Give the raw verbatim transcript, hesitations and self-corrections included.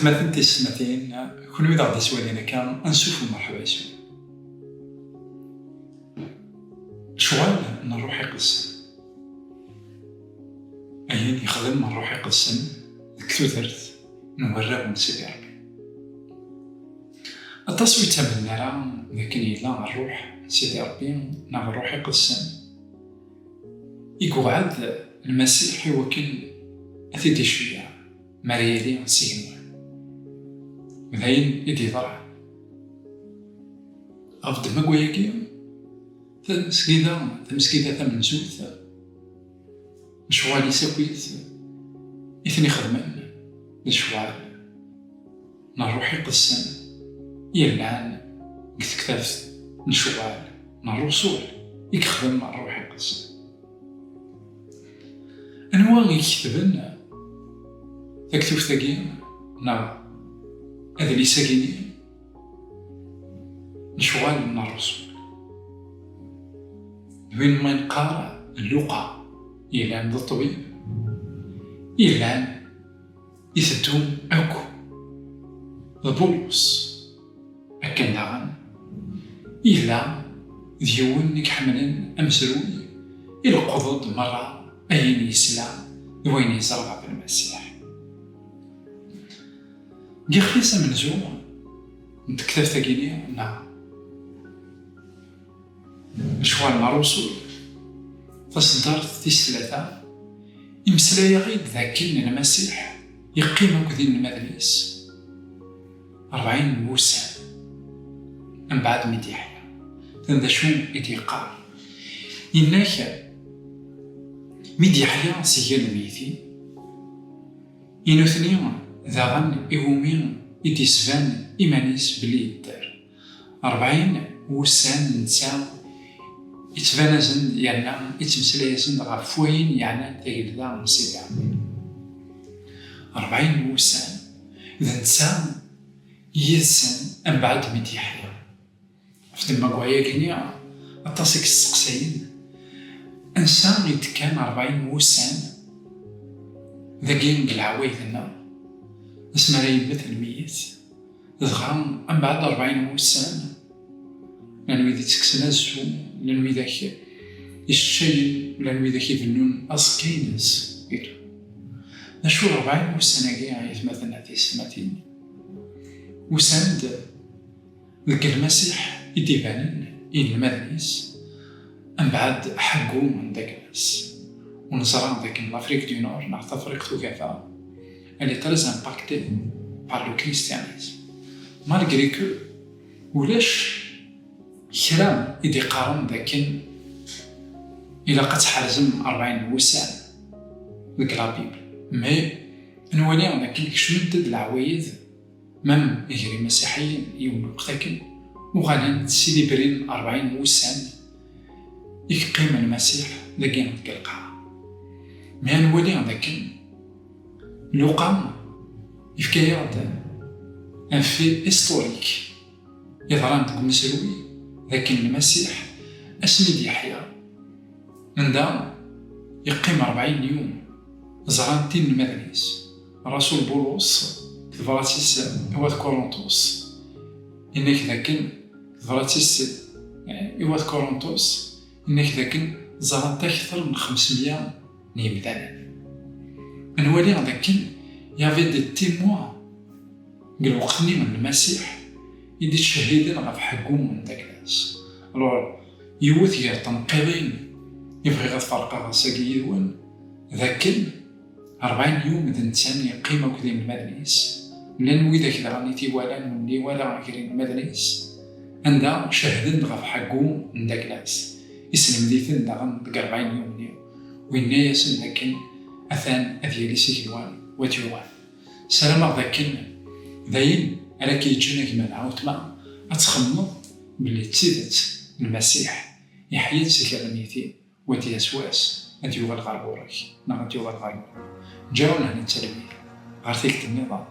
Atmaten, tisetmatin, kunwi d aɣ-d-iswalin akka, ansuf u merḥba yes-wen. Lecɣal n ṛṛuḥ iqedsen. Ayen yexdem ṛṛuḥ iqedsen deg tudert n warraw n Sidi Ṛebbi. Aṭas ur ttamnen ara d akken yella ṛṛuḥ n Sidi Ṛebbi neɣ ṛṛuḥ iqedsen i yewɛed Lmasiḥ i wakken ad t-id-iceyyeɛ mi ara yali s igenwan. D ayen i d-yeḍran. Ɣef ddemma n wayagi, tamesgida, tamesgida tamenzut, lecɣal-is akkit i ten-ixedmen d lecɣal n ṛṛuḥ iqedsen yellan deg tektabt n lecɣal n ṛṛusul i yexdem ṛṛuḥ iqedsen. Anwa i iketben taktubt-agi neɣ adlis-agi-nni? Lecɣal n ṛṛusul. D win ma neqqar Luqa, yellan d ṭṭbib, yellan iteddu akk d Bulus. Akken daɣen, yella d yiwen i iḥemmlen amezruy, ileqqeḍ-d merra ayen yesla d wayen yeẓra ɣef Lmasiḥ. Deg yixef-is amenzu n tektabt-agi-nni, neɣ Lecɣal n ṛṛusul, taṣeddart tis tlata, imeslay-aɣ-id d akken Lmasiḥ yeqqim akked inelmaden-is ṛebɛin n wussan mbeɛd mi d-yeḥya. Atan d acu i d-yeqqar? Yenna-k, mi d-yeḥya si gar lmeytin, i nutni daɣen iwumi i d-isban iman-is belli yedder. Ṛebɛin wussan netta ittban-asen-d yerna ittmeslay-asen-d ɣef wayen yeɛnan tagelda n Sidi Ṛebbi. Ṛebɛin wussan d netta yid-sen mbeɛd mi d-yeḥya. Ɣef ddemma n wayagi-nni, aṭas i yesteqsayen ansa i d-kkan ṛebɛin wussan dagi deg leɛwayed-nneɣ, asmi ara yemmet lmeyyet. Dɣa, mbeɛd ṛebɛin wussan, llan wid ittekksen azzu, llan widak iceččayen, llan widak ibennun aẓekka-ines, et cetera. D acu ṛebɛin wussan-agi, ay atmaten, a tisetmatin? Usan-d deg Lmasiḥ i d-ibanen i inelmaden-is, mbeɛd ḥeggu n Daglas. U neẓra dakken l'Afrique du Nord neɣ Tafriqt Ugafa, elle est très impactée par le christianisme. Malgré que ulac kra i d-iqqaren dakken ilaq ad tḥerzem ṛebɛin n wussan deg la Bible. Mais nwali dakken kecment-d leɛwayed, même gar imasiḥiyen, yiwen lweqt akken uɣalen ssilibrin ṛebɛin n wussan i yeqqim Lmasiḥ dagi deg lqaɛa. Mais ad nwali dakken Luqa yefka-yaɣ-d un fait historique yeḍran deg umezruy, d akken Lmasiḥ, asmi d-yeḥya, anda yeqqim ṛebɛin n yum, ẓran-t inelmaden-is. Rasul Bulus, deg tebrat-is i wat Kuruntus, yenna-k dakken, deg tebrat-is i wat Kuruntus, yenna-k dakken ẓran-t akteṛ n xemsemya n yemdanen. Ad nwali dakken y avait des témoins deg lweqt-nni n Lmasiḥ i d-ittcehhiden ɣef ḥeggu n Daglas. Alors, yiwet gar tenqiḍin i bɣiɣ ad ferqeɣ ass-agi yid-wen, d akken ṛebɛin yum d netta i yeqqim akked inelmaden-is, llan widak daɣen i t-iwalan, ur nniwala gar inelmaden-is, anda cehden-d ɣef ḥeggu n Daglas. Isellem-iten daɣen deg ṛebɛin yum-nni, u yenna-yasen dakken atan ad yali s igenwan u ad yuɣal. Ssarameɣ dakken d ayen ara k-yeǧǧen, a gma d ɛawetma, ad txemmeḍ belli d tidet Lmasiḥ iḥya-d si gar lmeytin, u ad d-yas wass ad yuɣal ɣer ɣur-k, neɣ ad d-yuɣal ɣer ɣur-k. Ǧǧawen hna ttalwit ɣer tikkelt nniḍen.